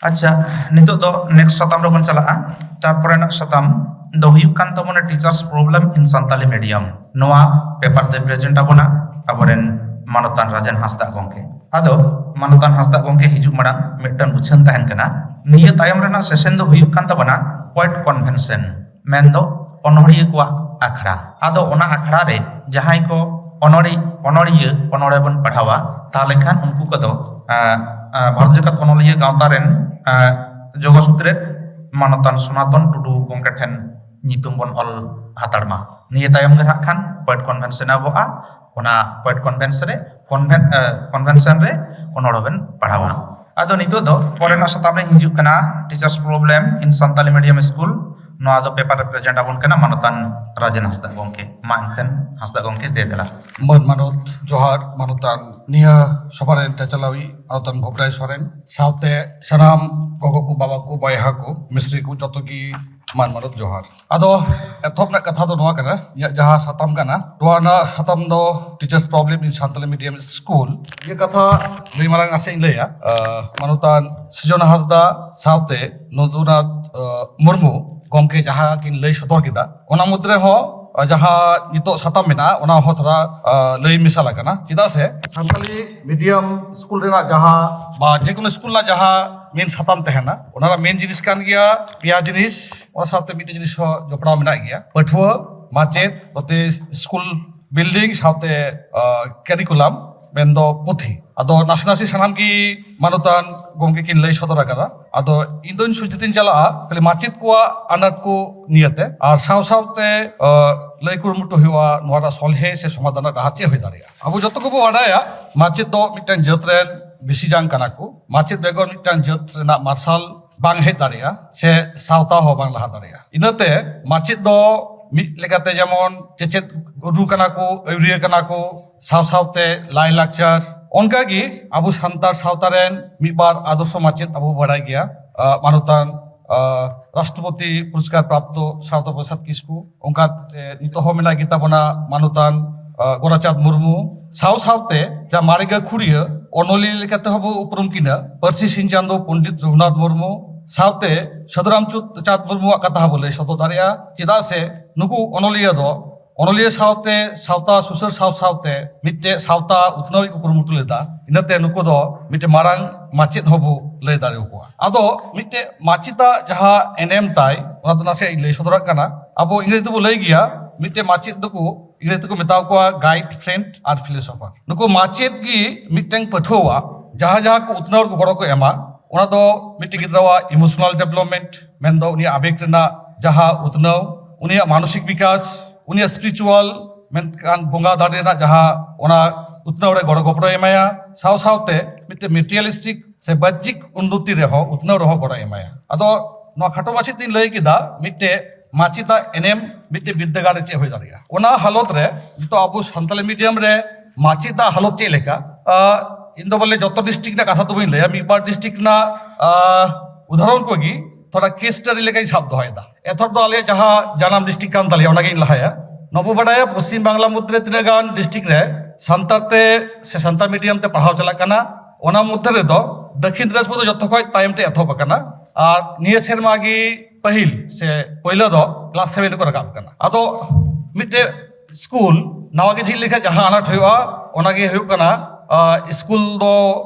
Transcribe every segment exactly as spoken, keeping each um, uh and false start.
ᱟᱪᱪᱷᱟ, ᱱᱤᱛᱚᱜ ᱫᱚ ᱱᱮᱠᱥᱴ ᱥᱟᱛᱟᱢ ᱨᱮᱵᱚᱱ ᱪᱟᱞᱟᱜᱼᱟ᱾ ᱛᱟᱨᱯᱚᱨᱮᱱᱟᱜ ᱥᱟᱛᱟᱢ ᱫᱚ ᱦᱩᱭᱩᱜ ᱠᱟᱱ ᱛᱟᱵᱚᱱᱟ Teachers Problem in Santali Medium᱾ ᱱᱚᱣᱟ ᱯᱮᱯᱟᱨ ᱛᱮ ᱯᱨᱮᱡᱮᱱᱴ ᱟᱵᱚᱱᱟ ᱟᱵᱚᱨᱮᱱ ᱢᱟᱱᱚᱛᱟᱱ ᱨᱟᱡᱮᱱ ᱦᱟᱸᱥᱫᱟ ᱜᱚᱢᱠᱮ᱾ ᱟᱫᱚ ᱢᱟᱱᱚᱛᱟᱱ ᱦᱟᱸᱥᱫᱟ ᱜᱚᱢᱠᱮ ᱦᱤᱡᱩᱜ ᱢᱟᱲᱟᱝ ᱢᱤᱫᱴᱟᱝ ᱩᱪᱷᱟᱹᱱ ᱛᱟᱦᱮᱱ ᱠᱟᱱᱟ, ᱱᱤᱭᱟᱹ ᱛᱟᱭᱚᱢ ᱨᱮᱱᱟᱜ ᱥᱮᱥᱚᱱ ᱫᱚ ᱦᱩᱭᱩᱜ ᱠᱟᱱ ᱛᱟᱵᱚᱱᱟ ᱯᱚᱭᱮᱴ ᱠᱚᱱᱵᱷᱮᱱᱥᱚᱱ, ᱢᱮᱱᱫᱚ ᱚᱱᱚᱲᱦᱤᱭᱟᱹ ᱠᱚᱣᱟᱜ ᱟᱠᱷᱲᱟ᱾ ᱟᱫᱚ ᱚᱱᱟ ᱟᱠᱷᱲᱟ ᱨᱮ ᱡᱟᱦᱟᱸᱭ ᱠᱚ ᱚᱱᱚᱲᱦᱤ ᱚᱱᱚᱲᱦᱤᱭᱟᱹ ᱚᱱᱚᱲᱦᱮ ᱵᱚᱱ ᱯᱟᱲᱦᱟᱣᱟ, ᱛᱟᱦᱚᱞᱮ ᱠᱷᱟᱱ ᱩᱱᱠᱩ ᱠᱚᱫᱚ ᱟᱸ, ᱟᱸ, ᱵᱷᱟᱨᱚᱛ ᱡᱟᱠᱟᱛ ᱚᱱᱚᱞᱤᱭᱟᱹ ᱜᱟᱶᱛᱟ ᱨᱮᱱ ᱟᱸ, ᱡᱚᱜᱚ ᱥᱩᱛᱨᱮᱛ ᱢᱟᱱᱚᱛᱟᱱ ᱥᱚᱱᱟᱛᱚᱱ ᱴᱩᱰᱩ ᱜᱚᱢᱠᱮ ᱴᱷᱮᱱ ᱧᱩᱛᱩᱢ ᱵᱚᱱ ᱚᱞ ᱦᱟᱛᱟᱲ ᱢᱟ᱾ ᱱᱤᱭᱟᱹ ᱛᱟᱭᱚᱢ ᱜᱮ ᱱᱟᱦᱟᱜ ᱠᱷᱟᱱ ᱯᱚᱭᱮᱴ ᱠᱚᱱᱵᱷᱮᱱᱥᱚᱱ ᱮᱦᱚᱵᱚᱜᱼᱟ᱾ ᱚᱱᱟ ᱯᱚᱭᱮᱴ ᱠᱚᱱᱵᱷᱮᱱᱥ ᱨᱮ ᱠᱚᱱᱵᱷᱮᱱ ᱟᱸ, ᱠᱚᱱᱵᱷᱮᱱᱥᱚᱱ ᱨᱮ ᱚᱱᱚᱲᱦᱮ ᱵᱚᱱ ᱯᱟᱲᱦᱟᱣᱟ᱾ ᱟᱫᱚ ᱱᱤᱛᱚᱜ ᱫᱚ ᱯᱚᱨᱮᱱᱟᱜ ᱥᱟᱛᱟᱢ ᱨᱮ ᱦᱤᱡᱩᱜ ᱠᱟᱱᱟ Teachers Problem in Santali Medium School᱾ ᱱᱚᱣᱟ ᱫᱚ ᱯᱮᱯᱟᱨ ᱨᱮ ᱯᱨᱮᱡᱮᱱᱴ ᱟᱵᱚᱱ ᱠᱟᱱᱟ ᱢᱟᱱᱚᱛᱟᱱ ᱨᱟᱡᱮᱱ ᱦᱟᱸᱥᱫᱟ ᱜᱚᱢᱠᱮ᱾ ᱢᱟ ᱮᱱᱠᱷᱟᱱ ᱦᱟᱸᱥᱫᱟ ᱜᱚᱢᱠᱮ, ᱫᱮ ᱫᱮᱞᱟ᱾ ᱢᱟᱹᱱ ᱢᱟᱱᱚᱛ ᱡᱚᱦᱟᱨ ᱢᱟᱱᱚᱛᱟᱱ ᱱᱤᱭᱟᱹ ᱥᱚᱵᱷᱟ ᱨᱮᱱ ᱪᱟᱪᱟᱞᱟᱣᱤᱡ ᱢᱟᱱᱚᱛᱟᱱ ᱵᱷᱚᱵᱽᱨᱟᱭ ᱥᱚᱨᱮᱱ ᱥᱟᱶᱛᱮ ᱥᱟᱱᱟᱢ ᱜᱚᱜᱚ ᱠᱚ, ᱵᱟᱵᱟ ᱠᱚ, ᱵᱚᱭᱦᱟ ᱠᱚ, ᱢᱤᱥᱨᱤ ᱠᱚ, ᱡᱚᱛᱚ ᱜᱮ ᱢᱟᱹᱱ ᱢᱟᱱᱚᱛ ᱡᱚᱦᱟᱨ᱾ ᱟᱫᱚ ᱮᱛᱚᱦᱚᱵ ᱨᱮᱱᱟᱜ ᱠᱟᱛᱷᱟ ᱫᱚ ᱱᱚᱣᱟ ᱠᱟᱱᱟ, ᱤᱧᱟᱹᱜ ᱡᱟᱦᱟᱸ ᱥᱟᱛᱟᱢ ᱠᱟᱱᱟ, ᱱᱚᱣᱟ ᱨᱮᱱᱟᱜ ᱥᱟᱛᱟᱢ ᱫᱚ Teachers Problem in Santali Medium School᱾ ᱱᱤᱭᱟᱹ ᱠᱟᱛᱷᱟ ᱞᱟᱹᱭ ᱢᱟᱲᱟᱝ ᱱᱟᱥᱮ ᱤᱧ ᱞᱟᱹᱭᱟ᱾ ᱟᱸ, ᱢᱟᱱᱚᱛᱟᱱ ᱥᱤᱡᱚᱱᱟ ᱦᱟᱸᱥᱫᱟ ᱥᱟᱶᱛᱮ ᱱᱚᱫᱩᱱᱟᱛᱷ, ᱟᱸ, ᱢᱩᱨᱢᱩ ᱜᱚᱢᱠᱮ ᱡᱟᱦᱟᱸ ᱠᱤᱱ ᱞᱟᱹᱭ ᱥᱚᱫᱚᱨ ᱠᱮᱫᱟ, ᱚᱱᱟ ᱢᱩᱫᱽ ᱨᱮᱦᱚᱸ, ᱟᱸ, ᱡᱟᱦᱟᱸ ᱱᱤᱛᱚᱜ ᱥᱟᱛᱟᱢ ᱢᱮᱱᱟᱜᱼᱟ, ᱚᱱᱟ ᱦᱚᱸ ᱛᱷᱚᱲᱟ, ᱟᱸ, ᱞᱟᱹᱭ ᱢᱮᱥᱟᱞ ᱟᱠᱟᱱᱟ᱾ ᱪᱮᱫᱟᱜ ᱥᱮ ᱥᱟᱱᱛᱟᱞᱤ ᱢᱤᱰᱤᱭᱟᱢ ᱥᱠᱩᱞ ᱨᱮᱱᱟᱜ ᱡᱟᱦᱟᱸ ᱵᱟ ᱡᱮᱠᱳᱱᱳ ᱥᱠᱩᱞ ᱨᱮᱱᱟᱜ ᱡᱟᱦᱟᱸ ᱢᱮᱱ ᱥᱟᱛᱟᱢ ᱛᱟᱦᱮᱱᱟ, ᱚᱱᱟ ᱨᱮᱱᱟᱜ ᱢᱮᱱ ᱡᱤᱱᱤᱥ ᱠᱟᱱ ᱜᱮᱭᱟ ᱯᱮᱭᱟ ᱡᱤᱱᱤᱥ᱾ ᱚᱱᱟ ᱥᱟᱶᱛᱮ ᱢᱤᱫᱴᱮᱱ ᱡᱤᱱᱤᱥ ᱦᱚᱸ ᱡᱚᱯᱲᱟᱣ ᱢᱮᱱᱟᱜ ᱜᱮᱭᱟ, ᱯᱟᱹᱴᱷᱩᱣᱟᱹ, ᱢᱟᱪᱮᱫ, ᱱᱚᱛᱮ ᱥᱠᱩᱞ ᱵᱤᱞᱰᱤᱝ ᱥᱟᱶᱛᱮ, ᱟᱸ, ᱠᱟᱨᱤᱠᱩᱞᱟᱢ, ᱢᱮᱱᱫᱚ ᱯᱩᱛᱷᱤ᱾ ᱟᱫᱚ ᱱᱟᱥᱮ ᱱᱟᱥᱮ ᱥᱟᱱᱟᱢ ᱜᱮ ᱢᱟᱱᱚᱛᱟᱱ ᱜᱚᱢᱠᱮ ᱠᱤᱱ ᱞᱟᱹᱭ ᱥᱚᱫᱚᱨ ᱟᱠᱟᱫᱟ᱾ ᱟᱫᱚ ᱤᱧ ᱫᱚᱧ ᱥᱚᱡᱷᱮ ᱛᱤᱧ ᱪᱟᱞᱟᱜᱼᱟ ᱠᱷᱟᱹᱞᱤ ᱢᱟᱪᱮᱫ ᱠᱚᱣᱟᱜ ᱟᱱᱟᱴ ᱠᱚ ᱱᱤᱭᱟᱹᱛᱮ, ᱟᱨ ᱥᱟᱶ ᱥᱟᱶᱛᱮ, ᱟᱸ, ᱞᱟᱹᱭ ᱠᱩᱨᱩᱢᱩᱴᱩ ᱦᱩᱭᱩᱜᱼᱟ ᱱᱚᱣᱟ ᱨᱮᱱᱟᱜ ᱥᱚᱞᱦᱮ ᱥᱮ ᱥᱚᱢᱟᱫᱷᱟᱱ ᱨᱮᱱᱟᱜ ᱰᱟᱦᱟᱨ ᱪᱮᱫ ᱦᱩᱭ ᱫᱟᱲᱮᱭᱟᱜᱼᱟ᱾ ᱟᱵᱚ ᱡᱚᱛᱚ ᱠᱚᱵᱚ ᱵᱟᱰᱟᱭᱟ ᱢᱟᱪᱮᱫ ᱫᱚ ᱢᱤᱫᱴᱟᱝ ᱡᱟᱹᱛ ᱨᱮᱱ ᱵᱤᱥᱤ ᱡᱟᱝ ᱠᱟᱱᱟ ᱠᱚ᱾ ᱢᱟᱪᱮᱫ ᱵᱮᱜᱚᱨ ᱢᱤᱫᱴᱟᱝ ᱡᱟᱹᱛ ᱨᱮᱱᱟᱜ ᱢᱟᱨᱥᱟᱞ ᱵᱟᱝ ᱦᱮᱡ ᱫᱟᱲᱮᱭᱟᱜᱼᱟ ᱥᱮ ᱥᱟᱶᱛᱟ ᱦᱚᱸ ᱵᱟᱝ ᱞᱟᱦᱟ ᱫᱟᱲᱮᱭᱟᱜᱼᱟ᱾ ᱤᱱᱟᱹᱛᱮ ᱢᱟᱪᱮᱫ ᱫᱚ ᱢᱤᱫ ᱞᱮᱠᱟᱛᱮ ᱡᱮᱢᱚᱱ ᱪᱮᱪᱮᱫ ᱜᱩᱨᱩ ᱠᱟᱱᱟ ᱠᱚ, ᱟᱹᱭᱩᱨᱤᱭᱟᱹ ᱠᱟᱱᱟ ᱠᱚ, ᱥᱟᱶ ᱥᱟᱶᱛᱮ ᱞᱟᱭᱼᱞᱟᱠᱪᱟᱨ, ᱚᱱᱠᱟᱜᱮ ᱟᱵᱚ ᱥᱟᱱᱛᱟᱲ ᱥᱟᱶᱛᱟ ᱨᱮᱱ ᱢᱤᱫ ᱵᱟᱨ ᱟᱫᱚᱨᱥᱚ ᱢᱟᱪᱮᱫ ᱟᱵᱚ ᱵᱚ ᱵᱟᱲᱟᱭ ᱜᱮᱭᱟ᱾ ᱟᱸ, ᱢᱟᱱᱚᱛᱟᱱ, ᱟᱸ, ᱨᱟᱥᱴᱨᱚᱯᱚᱛᱤ ᱯᱩᱨᱚᱥᱠᱟᱨ ᱯᱨᱟᱯᱛᱚ ᱥᱟᱨᱚᱫᱟ ᱯᱨᱚᱥᱟᱫᱽ ᱠᱤᱥᱠᱩ, ᱚᱱᱠᱟᱛᱮ ᱱᱤᱛᱚᱜ ᱦᱚᱸ ᱢᱮᱱᱟᱭ ᱜᱮᱛᱟ ᱵᱚᱱᱟ ᱢᱟᱱᱚᱛᱟᱱ, ᱟᱸ, ᱜᱳᱨᱟᱪᱟᱸᱫᱽ ᱢᱩᱨᱢᱩ, ᱥᱟᱶ ᱥᱟᱶᱛᱮ ᱡᱟ ᱢᱟᱨᱮ ᱜᱟᱹᱠᱷᱩᱲᱤᱭᱟᱹ ᱚᱱᱚᱞᱤᱭᱟᱹ ᱞᱮᱠᱟᱛᱮ ᱦᱚᱸ ᱵᱚ ᱩᱯᱨᱩᱢ ᱠᱤᱱᱟ ᱯᱟᱹᱨᱥᱤ ᱥᱤᱧ ᱪᱟᱸᱫᱚ ᱯᱚᱱᱰᱤᱛ ᱨᱚᱜᱷᱩᱱᱟᱛᱷ ᱢᱩᱨᱢᱩ, ᱥᱟᱶᱛᱮ ᱥᱟᱹᱫᱷᱩ ᱨᱟᱢᱪᱟᱸᱫᱽ ᱢᱩᱨᱢᱩᱣᱟᱜ ᱠᱟᱛᱷᱟ ᱦᱚᱸ ᱵᱚ ᱞᱟᱹᱭ ᱥᱚᱫᱚᱨ ᱫᱟᱲᱮᱭᱟᱜᱼᱟ᱾ ᱪᱮᱫᱟᱜ ᱥᱮ ᱱᱩᱠᱩ ᱚᱱᱚᱞᱤᱭᱟᱹ ᱫᱚ ᱚᱱᱚᱞᱤᱭᱟᱹ ᱥᱟᱶᱛᱮ ᱥᱟᱶᱛᱟ ᱥᱩᱥᱟᱹᱨ ᱥᱟᱶ ᱥᱟᱶᱛᱮ ᱢᱤᱫᱴᱮᱡ ᱥᱟᱶᱛᱟ ᱩᱛᱱᱟᱹᱣ ᱨᱮ ᱠᱚ ᱠᱩᱨᱩᱢᱩᱴᱩ ᱞᱮᱫᱟ᱾ ᱤᱱᱟᱹᱛᱮ ᱱᱩᱠᱩ ᱫᱚ ᱢᱤᱫᱴᱮᱡ ᱢᱟᱨᱟᱝ ᱢᱟᱪᱮᱫ ᱦᱚᱸᱵᱚ ᱞᱟᱹᱭ ᱫᱟᱲᱮ ᱟᱠᱚᱣᱟ᱾ ᱟᱫᱚ ᱢᱤᱫᱴᱮᱡ ᱢᱟᱪᱮᱫᱟᱜ ᱡᱟᱦᱟᱸ ᱮᱱᱮᱢ ᱛᱟᱭ, ᱚᱱᱟ ᱫᱚ ᱱᱟᱥᱮ ᱤᱧ ᱞᱟᱹᱭ ᱥᱚᱫᱚᱨᱟᱜ ᱠᱟᱱᱟ᱾ ᱟᱵᱚ ᱤᱝᱨᱮᱡᱤ ᱛᱮᱵᱚ ᱞᱟᱹᱭ ᱜᱮᱭᱟ, ᱢᱤᱫᱴᱮᱡ ᱢᱟᱪᱮᱫ ᱫᱚᱠᱚ ᱤᱝᱨᱮᱡᱤ ᱛᱮᱠᱚ ᱢᱮᱛᱟᱣ ᱠᱚᱣᱟ guide, friend ᱟᱨ philosopher᱾ ᱱᱩᱠᱩ ᱢᱟᱪᱮᱫ ᱜᱮ ᱢᱤᱫᱴᱮᱱ ᱯᱟᱹᱴᱷᱩᱣᱟᱹᱣᱟᱜ ᱡᱟᱦᱟᱸ ᱡᱟᱦᱟᱸ ᱠᱚ ᱩᱛᱱᱟᱹᱣ ᱨᱮ ᱜᱚᱲᱚ ᱠᱚ ᱮᱢᱟ, ᱚᱱᱟ ᱫᱚ ᱢᱤᱫᱴᱮᱱ ᱜᱤᱫᱽᱨᱟᱹᱣᱟᱜ emotional development, ᱢᱮᱱᱫᱚ ᱩᱱᱤᱭᱟᱜ ᱟᱵᱮᱜᱽ ᱨᱮᱱᱟᱜ ᱡᱟᱦᱟᱸ ᱩᱛᱱᱟᱹᱣ, ᱩᱱᱤᱭᱟᱜ ᱢᱟᱱᱚᱥᱤᱠ ᱵᱤᱠᱟᱥ, ᱩᱱᱤᱭᱟᱜ spiritual, ᱢᱮᱱᱠᱷᱟᱱ ᱵᱚᱸᱜᱟ ᱫᱟᱲᱮ ᱨᱮᱱᱟᱜ ᱡᱟᱦᱟᱸ ᱚᱱᱟ ᱩᱛᱱᱟᱹᱣ ᱨᱮ ᱜᱚᱲᱚ ᱜᱚᱯᱚᱲᱚᱭ ᱮᱢᱟᱭᱟ, ᱥᱟᱶ ᱥᱟᱶᱛᱮ ᱢᱤᱫᱴᱮᱱ materialistic ᱥᱮ ᱵᱟᱦᱭᱤᱠ ᱩᱱᱱᱚᱛᱤ ᱨᱮᱦᱚᱸ, ᱩᱛᱱᱟᱹᱣ ᱨᱮᱦᱚᱸ ᱜᱚᱲᱚᱭ ᱮᱢᱟᱭᱟ᱾ ᱟᱫᱚ ᱱᱚᱣᱟ ᱠᱷᱟᱴᱚ ᱢᱟᱪᱷᱟ ᱛᱤᱧ ᱞᱟᱹᱭ ᱠᱮᱫᱟ, ᱢᱤᱫᱴᱮᱡ ᱢᱟᱪᱮᱫᱟᱜ ᱮᱱᱮᱢ ᱢᱤᱫᱴᱮᱡ ᱵᱤᱨᱫᱟᱹᱜᱟᱲ ᱨᱮ ᱪᱮᱫ ᱦᱩᱭ ᱫᱟᱲᱮᱭᱟᱜᱼᱟ᱾ ᱚᱱᱟ ᱦᱟᱞᱚᱛ ᱨᱮ ᱱᱤᱛᱚᱜ ᱟᱵᱚ ᱥᱟᱱᱛᱟᱞᱤ medium ᱨᱮ ᱢᱟᱪᱮᱫᱟᱜ ᱦᱟᱞᱚᱛ ᱪᱮᱫ ᱞᱮᱠᱟ? ᱟᱸ, ᱤᱧ ᱫᱚ ᱵᱚᱞᱮ ᱡᱚᱛᱚ district ᱨᱮᱱᱟᱜ ᱠᱟᱛᱷᱟ ᱫᱚ ᱵᱟᱹᱧ ᱞᱟᱹᱭᱟ, ᱢᱤᱫ ᱵᱟᱨ district ᱨᱮᱱᱟᱜ, ᱟᱸ, ᱩᱫᱟᱦᱚᱨᱚᱱ ᱠᱚᱜᱮ ᱛᱷᱚᱲᱟ case study ᱞᱮᱠᱟᱧ ᱥᱟᱵ ᱫᱚᱦᱚᱭᱮᱫᱟ᱾ ᱮᱛᱚᱦᱚᱵ ᱫᱚ ᱟᱞᱮᱭᱟᱜ ᱡᱟᱦᱟᱸ ᱡᱟᱱᱟᱢ district ᱠᱟᱱ ᱛᱟᱞᱮᱭᱟ, ᱚᱱᱟᱜᱤᱧ ᱞᱟᱦᱟᱭᱟ᱾ ᱱᱚᱵᱚ ᱵᱟᱰᱟᱭᱟ, ᱯᱚᱥᱪᱤᱢ ᱵᱟᱝᱞᱟ ᱢᱚᱫᱽᱫᱷᱮ ᱨᱮ ᱛᱤᱱᱟᱹᱜ ᱜᱟᱱ district ᱨᱮ ᱥᱟᱱᱛᱟᱲ ᱛᱮ ᱥᱮ ᱥᱟᱱᱛᱟᱲ medium ᱛᱮ ᱯᱟᱲᱦᱟᱣ ᱪᱟᱞᱟᱜ ᱠᱟᱱᱟ᱾ ᱚᱱᱟ ᱢᱚᱫᱽᱫᱷᱮ ᱨᱮᱫᱚ ᱫᱚᱠᱠᱷᱤᱱ ᱫᱤᱱᱟᱡᱽᱯᱩᱨ ᱫᱚ ᱡᱚᱛᱚ ᱠᱷᱚᱡ ᱛᱟᱭᱚᱢ ᱛᱮ ᱮᱛᱚᱦᱚᱵ ᱟᱠᱟᱱᱟ᱾ ᱟᱨ ᱱᱤᱭᱟᱹ ᱥᱮᱨᱢᱟ ᱜᱮ ᱯᱟᱹᱦᱤᱞ ᱥᱮ ᱯᱳᱭᱞᱳ ᱫᱚ class seven ᱨᱮᱠᱚ ᱨᱟᱠᱟᱵ ᱠᱟᱱᱟ᱾ ᱟᱫᱚ ᱢᱤᱫᱴᱮᱡ ᱥᱠᱩᱞ ᱱᱟᱣᱟ ᱜᱮ ᱡᱷᱤᱡ ᱞᱮᱠᱷᱟᱱ ᱡᱟᱦᱟᱸ ᱟᱱᱟᱴ ᱦᱩᱭᱩᱜᱼᱟ, ᱚᱱᱟ ᱜᱮ ᱦᱩᱭᱩᱜ ᱠᱟᱱᱟ, ᱟᱸ, ᱥᱠᱩᱞ ᱫᱚ,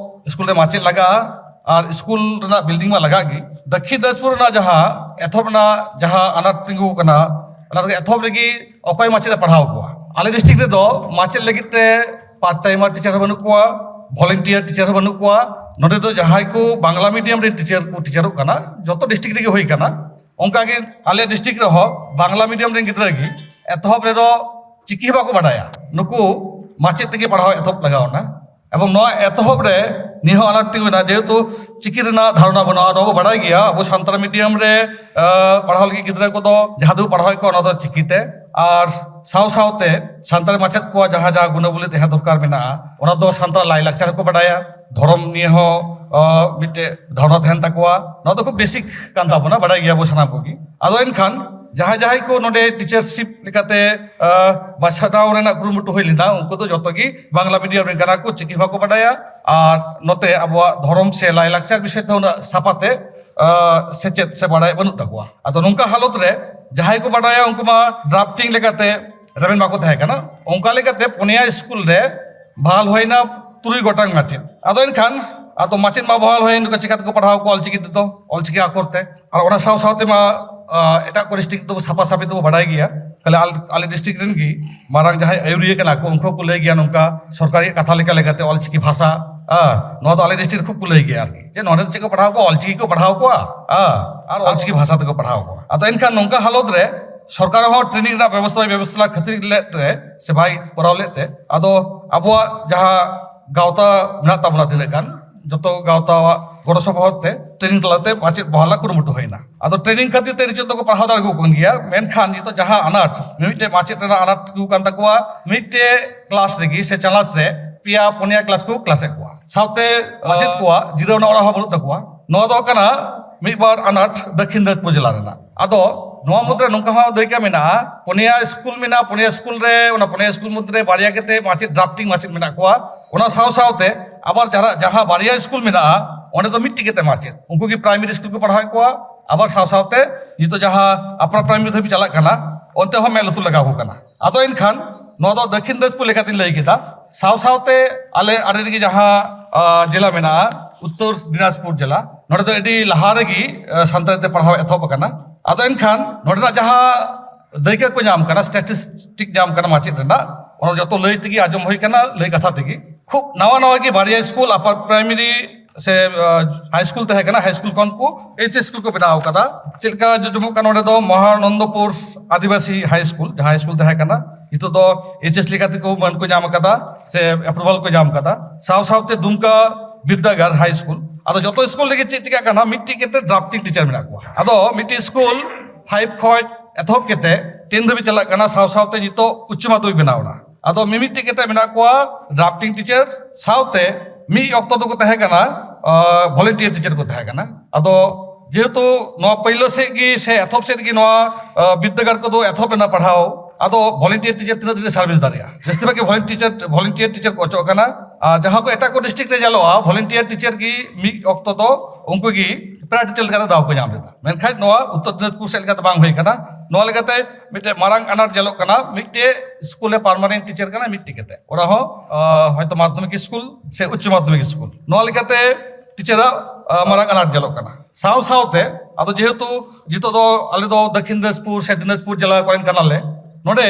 ᱥᱠᱩᱞ ᱨᱮ ᱢᱟᱪᱮᱫ ᱞᱟᱜᱟᱜᱼᱟ ᱟᱨ ᱥᱠᱩᱞ ᱨᱮᱱᱟᱜ building ᱢᱟ ᱞᱟᱜᱟᱜ ᱜᱮ᱾ ᱫᱚᱠᱠᱷᱤᱱ ᱫᱤᱱᱟᱡᱽᱯᱩᱨ ᱨᱮᱱᱟᱜ ᱡᱟᱦᱟᱸ ᱮᱛᱚᱦᱚᱵ ᱨᱮᱱᱟᱜ ᱡᱟᱦᱟᱸ ᱟᱱᱟᱴ ᱛᱤᱸᱜᱩ ᱟᱠᱟᱱᱟ, ᱚᱱᱟ ᱨᱮᱜᱮ ᱮᱛᱚᱦᱚᱵ ᱨᱮᱜᱮ ᱚᱠᱚᱭ ᱢᱟᱪᱮᱫ ᱮ ᱯᱟᱲᱦᱟᱣ ᱠᱚᱣᱟ? ᱟᱞᱮ district ᱨᱮᱫᱚ ᱢᱟᱪᱮᱫ ᱞᱟᱹᱜᱤᱫ ᱛᱮ part timer teacher ᱦᱚᱸ ᱵᱟᱹᱱᱩᱜ ᱠᱚᱣᱟ, volunteer teacher ᱦᱚᱸ ᱵᱟᱹᱱᱩᱜ ᱠᱚᱣᱟ᱾ ᱱᱚᱰᱮ ᱫᱚ ᱡᱟᱦᱟᱸᱭ ᱠᱚ ᱵᱟᱝᱞᱟ medium ᱨᱮᱱ teacher ᱠᱚ teacherᱚᱜ ᱠᱟᱱᱟ, ᱡᱚᱛᱚ district ᱨᱮᱜᱮ ᱦᱩᱭ ᱠᱟᱱᱟ᱾ ᱚᱱᱠᱟᱜᱮ ᱟᱞᱮ district ᱨᱮᱦᱚᱸ ᱵᱟᱝᱞᱟ medium ᱨᱮᱱ ᱜᱤᱫᱽᱨᱟᱹ ᱜᱮ ᱮᱛᱚᱦᱚᱵ ᱨᱮᱫᱚ ᱪᱤᱠᱤ ᱦᱚᱸ ᱵᱟᱠᱚ ᱵᱟᱰᱟᱭᱟ᱾ ᱱᱩᱠᱩ ᱢᱟᱪᱮᱫ ᱛᱮᱜᱮ ᱯᱟᱲᱦᱟᱣ ᱮᱛᱚᱦᱚᱵ ᱞᱟᱜᱟᱣ ᱮᱱᱟ᱾ ᱮᱵᱚᱝ ᱱᱚᱣᱟ ᱮᱛᱚᱦᱚᱵ ᱨᱮ ᱱᱤᱭᱟᱹ ᱦᱚᱸ ᱟᱱᱟᱴ ᱛᱤᱸᱜᱩᱭᱮᱱᱟ, ᱡᱮᱦᱮᱛᱩ ᱪᱤᱠᱤ ᱨᱮᱱᱟᱜ ᱫᱷᱟᱨᱚᱱᱟ ᱵᱟᱹᱱᱩᱜᱼᱟ᱾ ᱱᱚᱣᱟ ᱵᱚ ᱵᱟᱲᱟᱭ ᱜᱮᱭᱟ, ᱟᱵᱚ ᱥᱟᱱᱛᱟᱲ medium ᱨᱮ, ᱟᱸ, ᱯᱟᱲᱦᱟᱣ ᱞᱟᱹᱜᱤᱫ ᱜᱤᱫᱽᱨᱟᱹ ᱠᱚᱫᱚ ᱡᱟᱦᱟᱸ ᱛᱮᱵᱚ ᱯᱟᱲᱦᱟᱣᱮᱫ ᱠᱚᱣᱟ, ᱚᱱᱟ ᱫᱚ ᱪᱤᱠᱤᱛᱮ᱾ ᱟᱨ ᱥᱟᱶ ᱥᱟᱶᱛᱮ ᱥᱟᱱᱛᱟᱲ ᱢᱟᱪᱮᱫ ᱠᱚᱣᱟᱜ ᱡᱟᱦᱟᱸ ᱡᱟᱦᱟᱸ ᱜᱩᱱᱟᱵᱚᱞᱤ ᱛᱟᱦᱮᱸ ᱫᱚᱨᱠᱟᱨ ᱢᱮᱱᱟᱜᱼᱟ, ᱚᱱᱟ ᱫᱚ ᱥᱟᱱᱛᱟᱲ ᱞᱟᱭᱼᱞᱟᱠᱪᱟᱨ ᱦᱚᱸᱠᱚ ᱵᱟᱰᱟᱭᱟ, ᱫᱷᱚᱨᱚᱢ ᱱᱤᱭᱮ ᱦᱚᱸ, ᱟᱸ, ᱢᱤᱫᱴᱮᱡ ᱫᱷᱟᱨᱚᱱᱟ ᱛᱟᱦᱮᱱ ᱛᱟᱠᱚᱣᱟ᱾ ᱱᱚᱣᱟ ᱫᱚ ᱠᱷᱩᱵ basic ᱠᱟᱱ ᱛᱟᱵᱚᱱᱟ, ᱵᱟᱰᱟᱭ ᱜᱮᱭᱟ ᱵᱚ ᱥᱟᱱᱟᱢ ᱠᱚᱜᱮ᱾ ᱟᱫᱚ ᱮᱱᱠᱷᱟᱱ ᱡᱟᱦᱟᱸᱭ ᱡᱟᱦᱟᱸᱭ ᱠᱚ ᱱᱚᱰᱮ ᱴᱤᱪᱟᱨᱥᱤᱯ ᱞᱮᱠᱟᱛᱮ ᱵᱟᱪᱷᱱᱟᱣ ᱨᱮᱱᱟᱜ ᱠᱩᱨᱩᱢᱩᱴᱩ ᱦᱩᱭ ᱞᱮᱱᱟ, ᱩᱱᱠᱩ ᱫᱚ ᱡᱚᱛᱚ ᱜᱮ ᱵᱟᱝᱞᱟ ᱢᱤᱰᱤᱭᱟᱢ ᱨᱮᱱ ᱠᱟᱱᱟ ᱠᱚ, ᱪᱤᱠᱤ ᱦᱚᱸ ᱵᱟᱠᱚ ᱵᱟᱰᱟᱭᱟ᱾ ᱟᱨ ᱱᱚᱛᱮ ᱟᱵᱚᱣᱟᱜ ᱫᱷᱚᱨᱚᱢ ᱥᱮ ᱞᱟᱭᱞᱟᱠᱪᱟᱨ ᱵᱤᱥᱚᱭ ᱛᱮ ᱩᱱᱟᱹᱜ ᱥᱟᱯᱷᱟᱛᱮ ᱥᱮᱪᱮᱫ ᱥᱮ ᱵᱟᱰᱟᱭ ᱵᱟᱹᱱᱩᱜ ᱛᱟᱠᱚᱣᱟ᱾ ᱟᱫᱚ ᱱᱚᱝᱠᱟ ᱦᱟᱞᱚᱛ ᱨᱮ ᱡᱟᱦᱟᱸᱭ ᱠᱚ ᱵᱟᱰᱟᱭᱟ, ᱩᱱᱠᱩ ᱢᱟ ᱰᱨᱟᱯᱴᱤᱝ ᱞᱮᱠᱟᱛᱮ ᱨᱮᱵᱮᱱ ᱵᱟᱠᱚ ᱛᱟᱦᱮᱸ ᱠᱟᱱᱟ᱾ ᱚᱱᱠᱟ ᱞᱮᱠᱟᱛᱮ ᱯᱩᱱᱭᱟ ᱥᱠᱩᱞ ᱨᱮ ᱵᱟᱦᱟᱞ ᱦᱩᱭᱱᱟ ᱛᱩᱨᱩᱭ ᱜᱚᱴᱟᱝ ᱢᱟᱪᱮᱫ᱾ ᱟᱫᱚ ᱮᱱᱠᱷᱟᱱ ᱟᱫᱚ ᱢᱟᱪᱮᱫ ᱢᱟ ᱵᱟᱦᱟᱞ ᱦᱩᱭᱮᱱ ᱠᱚ, ᱪᱤᱠᱟ ᱛᱮᱠᱚ ᱯᱟᱲᱦᱟᱣ ᱠᱚᱣᱟ ᱚᱞᱪᱤᱠᱤ ᱛᱮᱫᱚ, ᱚᱞᱪᱤᱠᱤ ᱟᱠᱷᱚᱨ ᱛᱮ? ᱟᱨ ᱚᱱᱟ ᱥᱟᱶ ᱥᱟᱶᱛᱮ ᱢᱟ ᱮᱴᱟᱜ ᱠᱚ ᱰᱤᱥᱴᱨᱤᱠᱴ ᱫᱚ ᱥᱟᱯᱷᱟ ᱥᱟᱯᱷᱤ ᱫᱚ ᱵᱟᱰᱟᱭ ᱜᱮᱭᱟ᱾ ᱠᱷᱟᱹᱞᱤ ᱟᱞᱮ ᱰᱤᱥᱴᱨᱤᱠᱴ ᱨᱮᱱ ᱜᱮ ᱢᱟᱨᱟᱝ ᱡᱟᱦᱟᱸᱭ ᱟᱹᱭᱩᱨᱤᱭᱟᱹ ᱠᱟᱱᱟ ᱠᱚ, ᱩᱱᱠᱩ ᱠᱚ ᱞᱟᱹᱭ ᱜᱮᱭᱟ ᱱᱚᱝᱠᱟ ᱥᱚᱨᱠᱟᱨᱤ ᱠᱟᱛᱷᱟ ᱞᱮᱠᱟ ᱞᱮᱠᱟᱛᱮ ᱚᱞᱪᱤᱠᱤ ᱵᱷᱟᱥᱟ᱾ ᱱᱚᱣᱟ ᱫᱚ ᱟᱞᱮ ᱰᱤᱥᱴᱨᱤᱠᱴ ᱠᱷᱩᱵ ᱠᱚ ᱞᱟᱹᱭ ᱜᱮᱭᱟ ᱟᱨᱠᱤ, ᱡᱮ ᱱᱚᱰᱮ ᱪᱮᱫ ᱠᱚ ᱯᱟᱲᱦᱟᱣ ᱠᱚᱣᱟ, ᱚᱞᱪᱤᱠᱤ ᱠᱚ ᱯᱟᱲᱦᱟᱣ ᱠᱚᱣᱟ᱾ ᱟᱨ ᱚᱞᱪᱤᱠᱤ ᱵᱷᱟᱥᱟ ᱛᱮᱠᱚ ᱯᱟᱲᱦᱟᱣ ᱠᱚᱣᱟ᱾ ᱟᱫᱚ ᱮᱱᱠᱷᱟᱱ ᱱᱚᱝᱠᱟ ᱦᱟᱞᱚᱛ ᱨᱮ ᱥᱚᱨᱠᱟᱨ ᱦᱚᱸ ᱴᱨᱮᱱᱤᱝ ᱨᱮᱱᱟᱜ ᱵᱮᱵᱚᱥᱛᱷᱟ ᱵᱟᱭ ᱵᱮᱵᱚᱥᱛᱷᱟ ᱠᱷᱟᱹᱛᱤᱨ ᱞᱮᱫ ᱛᱮ ᱥᱮ ᱵᱟᱭ ᱠᱚᱨᱟᱣ ᱞᱮᱫ ᱛᱮ, ᱟᱫᱚ ᱟᱵᱚᱣᱟᱜ ᱡᱟᱦᱟᱸ ᱜᱟᱶᱛᱟ ᱢᱮᱱᱟᱜ ᱛᱟᱵᱚᱱᱟ ᱛᱤᱱᱟᱹᱜ ᱜᱟᱱ, ᱡᱚᱛᱚ ᱜᱟᱶᱛᱟᱣᱟᱜ ᱜᱚᱲᱚ ᱥᱚᱯᱚᱦᱚᱫ ᱛᱮ ᱴᱨᱮᱱᱤᱝ ᱛᱟᱞᱟᱛᱮ ᱢᱟᱪᱮᱫ ᱵᱚᱦᱟᱞ ᱨᱮᱱᱟᱜ ᱠᱩᱨᱩᱢᱩᱴᱩ ᱦᱩᱭᱱᱟ᱾ ᱟᱫᱚ ᱴᱨᱮᱱᱤᱝ ᱠᱷᱟᱹᱛᱤᱨ ᱛᱮ ᱱᱤᱛᱚᱜ ᱫᱚᱠᱚ ᱯᱟᱲᱦᱟᱣ ᱫᱟᱲᱮ ᱠᱚ ᱠᱟᱱ ᱜᱮᱭᱟ, ᱢᱮᱱᱠᱷᱟᱱ ᱱᱤᱛᱚᱜ ᱡᱟᱦᱟᱸ ᱟᱱᱟᱴ, ᱢᱤᱢᱤᱫᱴᱮᱡ ᱢᱟᱪᱮᱫ ᱨᱮᱱᱟᱜ ᱟᱱᱟᱴ ᱛᱤᱸᱜᱩ ᱠᱟᱱ ᱛᱟᱠᱚᱣᱟ᱾ ᱢᱤᱫᱴᱮᱡ ᱠᱞᱟᱥ ᱨᱮᱜᱮ ᱥᱮ ᱪᱟᱱᱟᱪ ᱨᱮ ᱯᱮᱭᱟ ᱯᱩᱱᱭᱟ ᱠᱞᱟᱥ ᱠᱚ ᱠᱞᱟᱥᱮᱫ ᱠᱚᱣᱟ᱾ ᱥᱟᱶᱛᱮ ᱢᱟᱪᱮᱫ ᱠᱚᱣᱟᱜ ᱡᱤᱨᱟᱹᱣ ᱨᱮᱱᱟᱜ ᱚᱲᱟᱜ ᱦᱚᱸ ᱵᱟᱹᱱᱩᱜ ᱛᱟᱠᱚᱣᱟ᱾ ᱱᱚᱣᱟ ᱫᱚ ᱠᱟᱱᱟ ᱢᱤᱫ ᱵᱟᱨ ᱟᱱᱟᱴ ᱫᱚᱠᱷᱤᱱ ᱫᱤᱱᱟᱡᱽᱯᱩᱨ ᱡᱮᱞᱟ ᱨᱮᱱᱟᱜ᱾ ᱟᱫᱚ ᱱᱚᱣᱟ ᱢᱩᱫᱽᱨᱮ ᱱᱚᱝᱠᱟ ᱦᱚᱸ ᱫᱟᱹᱭᱠᱟᱹ ᱢᱮᱱᱟᱜᱼᱟ, ᱯᱩᱱᱭᱟ ᱥᱠᱩᱞ ᱢᱮᱱᱟᱜᱼᱟ, ᱯᱩᱱᱭᱟ ᱥᱠᱩᱞ ᱨᱮ, ᱚᱱᱟ ᱯᱩᱱᱭᱟ ᱥᱠᱩᱞ ᱢᱩᱫᱽᱨᱮ ᱵᱟᱨᱭᱟ ᱠᱟᱛᱮ ᱢᱟᱪᱮᱫ, ᱰᱨᱟᱯᱴᱤᱝ ᱢᱟᱪᱮᱫ ᱢᱮᱱᱟᱜ ᱠᱚᱣᱟ᱾ ᱚᱱᱟ ᱥᱟᱶ ᱥᱟᱶᱛᱮ ᱟᱵᱟᱨ ᱡᱟᱦᱟᱸ, ᱡᱟᱦᱟᱸ ᱵᱟᱨᱭᱟ ᱥᱠᱩᱞ ᱢᱮᱱᱟᱜᱼᱟ, ᱚᱸᱰᱮ ᱫᱚ ᱢᱤᱫᱴᱤᱡ ᱠᱟᱛᱮ ᱢᱟᱪᱮᱫ, ᱩᱱᱠᱩ ᱜᱮ ᱯᱨᱟᱭᱢᱟᱨᱤ ᱥᱠᱩᱞ ᱠᱚ ᱯᱟᱲᱦᱟᱣᱮᱫ ᱠᱚᱣᱟ᱾ ᱟᱵᱟᱨ ᱥᱟᱶ ᱥᱟᱶᱛᱮ ᱱᱤᱛᱚᱜ ᱡᱟᱦᱟᱸ ᱟᱯᱟᱨ ᱯᱨᱟᱭᱢᱟᱨᱤ ᱫᱷᱟᱹᱵᱤᱡ ᱪᱟᱞᱟᱜ ᱠᱟᱱᱟ, ᱚᱱᱛᱮ ᱦᱚᱸ ᱢᱮᱫ ᱞᱩᱛᱩᱨ ᱞᱟᱜᱟᱣ ᱟᱠᱚ ᱠᱟᱱᱟ᱾ ᱟᱫᱚ ᱮᱱᱠᱷᱟᱱ ᱱᱚᱣᱟ ᱫᱚ ᱫᱚᱠᱷᱤᱱ ᱫᱤᱱᱟᱡᱽᱯᱩᱨ ᱞᱮᱠᱟᱛᱤᱧ ᱞᱟᱹᱭ ᱠᱮᱫᱟ᱾ ᱥᱟᱶ ᱥᱟᱶᱛᱮ ᱟᱞᱮ ᱟᱲᱮ ᱨᱮᱜᱮ ᱡᱟᱦᱟᱸ ᱟ, ᱡᱮᱞᱟ ᱢᱮᱱᱟᱜᱼᱟ, ᱩᱛᱛᱚᱨ ᱫᱤᱱᱟᱡᱽᱯᱩᱨ ᱡᱮᱞᱟ, ᱱᱚᱰᱮ ᱫᱚ ᱟᱹᱰᱤ ᱞᱟᱦᱟ ᱨᱮᱜᱮ ᱟ, ᱥᱟᱱᱛᱟᱲᱤ ᱛᱮ ᱯᱟᱲᱦᱟᱣ ᱮᱛᱚᱦᱚᱵ ᱟᱠᱟᱱᱟ᱾ ᱟᱫᱚ ᱮᱱᱠᱷᱟᱱ ᱱᱚᱰᱮᱱᱟᱜ ᱡᱟᱦᱟᱸ ᱫᱟᱹᱭᱠᱟᱹ ᱠᱚ ᱧᱟᱢ ᱠᱟᱱᱟ, ᱥᱴᱮᱴᱤᱥᱴᱤᱠ ᱧᱟᱢ ᱠᱟᱱᱟ ᱢᱟᱪᱮᱫ ᱨᱮᱱᱟᱜ, ᱚᱱᱟ ᱡᱚᱛᱚ ᱞᱟᱹᱭ ᱛᱮᱜᱮ ᱟᱸᱡᱚᱢ ᱦᱩᱭ ᱠᱟᱱᱟ, ᱞᱟᱹᱭ ᱠᱟᱛᱷᱟ ᱛᱮᱜᱮ᱾ ᱠᱷᱩᱵ ᱱᱟᱣᱟ ᱱᱟᱣᱟ ᱜᱮ ᱵᱟᱨᱭᱟ ᱥᱠᱩᱞ, ᱟᱯᱟᱨ ᱯᱨᱟᱭᱢᱟᱨᱤ ᱥᱮ ᱟ, ᱦᱟᱭ ᱥᱠᱩᱞ ᱛᱟᱦᱮᱸ ᱠᱟᱱᱟ, ᱦᱟᱭ ᱥᱠᱩᱞ ᱠᱷᱚᱱ ᱠᱚ ᱮᱭᱤᱪ ᱮᱥ ᱥᱠᱩᱞ ᱠᱚ ᱵᱮᱱᱟᱣ ᱟᱠᱟᱫᱟ᱾ ᱪᱮᱫ ᱞᱮᱠᱟ ᱟᱸᱡᱚᱢᱚᱜ ᱠᱟᱱᱟ, ᱱᱚᱰᱮ ᱫᱚ ᱢᱚᱦᱟᱱᱚᱱᱫᱚᱯᱩᱨ ᱟᱹᱫᱤᱵᱟᱹᱥᱤ ᱦᱟᱭ ᱥᱠᱩᱞ, ᱡᱟᱦᱟᱸ ᱦᱟᱭ ᱥᱠᱩᱞ ᱛᱟᱦᱮᱸ ᱠᱟᱱᱟ, ᱱᱤᱛᱚᱜ ᱫᱚ ᱮᱭᱤᱪ ᱮᱥ ᱞᱮᱠᱟ ᱛᱮᱠᱚ ᱢᱟᱹᱱ ᱠᱚ ᱧᱟᱢ ᱟᱠᱟᱫᱟ ᱥᱮ ᱮᱯᱨᱩᱵᱷᱟᱞ ᱠᱚ ᱧᱟᱢ ᱟᱠᱟᱫᱟ᱾ ᱥᱟᱶ ᱥᱟᱶᱛᱮ ᱫᱩᱢᱠᱟ ᱵᱤᱨᱫᱟᱹᱜᱟᱲ ᱦᱟᱭ ᱥᱠᱩᱞ᱾ ᱟᱫᱚ ᱡᱚᱛᱚ ᱥᱠᱩᱞ ᱨᱮᱜᱮ ᱪᱮᱫ ᱪᱤᱠᱟᱹᱜ ᱠᱟᱱᱟ, ᱢᱤᱫᱴᱤᱡ ᱠᱟᱛᱮ ᱰᱨᱟᱯᱴᱤᱝ ᱴᱤᱪᱟᱨ ᱢᱮᱱᱟᱜ ᱠᱚᱣᱟ᱾ ᱟᱫᱚ ᱢᱤᱫᱴᱤᱡ ᱥᱠᱩᱞ ᱯᱷᱟᱭᱤᱵᱷ ᱠᱷᱚᱱ ᱮᱛᱚᱦᱚᱵ ᱠᱟᱛᱮ ᱴᱮᱱ ᱫᱷᱟᱹᱵᱤᱡ ᱪᱟᱞᱟᱜ ᱠᱟᱱᱟ, ᱥᱟᱶ ᱥᱟᱶᱛᱮ ᱱᱤᱛᱚᱜ ᱩᱪᱪᱚ ᱢᱟᱫᱽᱫᱷᱚᱢᱤᱠ ᱵᱮᱱᱟᱣ ᱮᱱᱟ᱾ ᱟᱫᱚ ᱢᱤᱢᱤᱫᱴᱤᱡ ᱠᱟᱛᱮ ᱢᱮᱱᱟᱜ ᱠᱚᱣᱟ ᱰᱨᱟᱯᱴᱤᱝ ᱴᱤᱪᱟᱨ, ᱥᱟᱶᱛᱮ ᱢᱤᱫ ᱚᱠᱛᱚ ᱫᱚᱠᱚ ᱛᱟᱦᱮᱸ ᱠᱟᱱᱟ ᱵᱷᱚᱞᱮᱱᱴᱤᱭᱟᱨ ᱴᱤᱪᱟᱨ ᱠᱚ ᱛᱟᱦᱮᱸ ᱠᱟᱱᱟ᱾ ᱟᱫᱚ ᱡᱮᱦᱮᱛᱩ ᱱᱚᱣᱟ ᱯᱳᱭᱞᱳ ᱥᱮᱫ ᱜᱮ ᱥᱮ ᱮᱛᱚᱦᱚᱵ ᱥᱮᱫ ᱜᱮ ᱱᱚᱣᱟ ᱵᱤᱨᱫᱟᱹᱜᱟᱲ ᱠᱚᱫᱚ ᱮᱛᱚᱦᱚᱵ ᱮᱱᱟ ᱯᱟᱲᱦᱟᱣ, ᱟᱫᱚ ᱵᱷᱚᱞᱮᱱᱴᱤᱭᱟᱨ ᱴᱤᱪᱟᱨ ᱛᱤᱱᱟᱹᱜ ᱫᱤᱱ ᱨᱮ ᱥᱟᱨᱵᱷᱤᱥ ᱫᱟᱲᱮᱭᱟᱜᱼᱟ? ᱡᱟᱹᱥᱛᱤ ᱵᱷᱟᱜ ᱜᱮ ᱵᱷᱚᱞᱮᱱᱴᱤᱭᱟᱨ ᱵᱷᱚᱞᱮᱱᱴᱤᱭᱟᱨ ᱴᱤᱪᱟᱨ ᱠᱚ ᱚᱪᱚᱜ ᱠᱟᱱᱟ᱾ ᱟᱨ ᱡᱟᱦᱟᱸ ᱠᱚ ᱮᱴᱟᱜ ᱠᱚ ᱰᱤᱥᱴᱨᱤᱠᱴ ᱨᱮ ᱧᱮᱞᱚᱜᱼᱟ, ᱵᱷᱚᱞᱮᱱᱴᱤᱭᱟᱨ ᱴᱤᱪᱟᱨ ᱜᱮ ᱢᱤᱫ ᱚᱠᱛᱚ ᱫᱚ ᱩᱱᱠᱩ ᱜᱮ ᱯᱮᱨᱟ ᱴᱤᱪᱟᱨ ᱞᱮᱠᱟᱛᱮ ᱫᱟᱣ ᱠᱚ ᱧᱟᱢ ᱞᱮᱫᱟ, ᱢᱮᱱᱠᱷᱟᱱ ᱱᱚᱣᱟ ᱩᱛᱛᱚᱨ ᱫᱤᱱᱟᱡᱽᱯᱩᱨ ᱥᱮᱫ ᱞᱮᱠᱟᱛᱮ ᱵᱟᱝ ᱦᱩᱭ ᱠᱟᱱᱟ᱾ ᱱᱚᱣᱟ ᱞᱮᱠᱟᱛᱮ ᱢᱤᱫᱴᱮᱱ ᱢᱟᱨᱟᱝ ᱟᱱᱟᱴ ᱧᱮᱞᱚᱜ ᱠᱟᱱᱟ᱾ ᱢᱤᱫᱴᱮᱡ ᱥᱠᱩᱞ ᱨᱮ ᱯᱟᱨᱢᱟᱱᱮᱱᱴ ᱴᱤᱪᱟᱨ ᱠᱟᱱᱟ ᱢᱤᱫᱴᱮᱡ ᱠᱟᱛᱮ, ᱚᱱᱟ ᱦᱚᱸ ᱦᱚᱭᱛᱳ ᱢᱟᱫᱽᱫᱷᱚᱢᱤᱠ ᱥᱠᱩᱞ ᱥᱮ ᱩᱪᱪᱚ ᱢᱟᱫᱽᱫᱷᱚᱢᱤᱠ ᱥᱠᱩᱞ᱾ ᱱᱚᱣᱟ ᱞᱮᱠᱟᱛᱮ ᱴᱤᱪᱟᱨᱟᱜ ᱢᱟᱨᱟᱝ ᱟᱱᱟᱴ ᱧᱮᱞᱚᱜ ᱠᱟᱱᱟ᱾ ᱥᱟᱶ ᱥᱟᱶᱛᱮ ᱟᱫᱚ ᱡᱮᱦᱮᱛᱩ ᱱᱤᱛᱚᱜ ᱫᱚ ᱟᱞᱮ ᱫᱚ ᱫᱚᱠᱠᱷᱤᱱ ᱫᱤᱱᱟᱡᱽᱯᱩᱨ ᱥᱮ ᱫᱤᱱᱟᱡᱽᱯᱩᱨ ᱡᱮᱞᱟ ᱠᱚᱨᱮᱱ ᱠᱟᱱᱟᱞᱮ, ᱱᱚᱰᱮ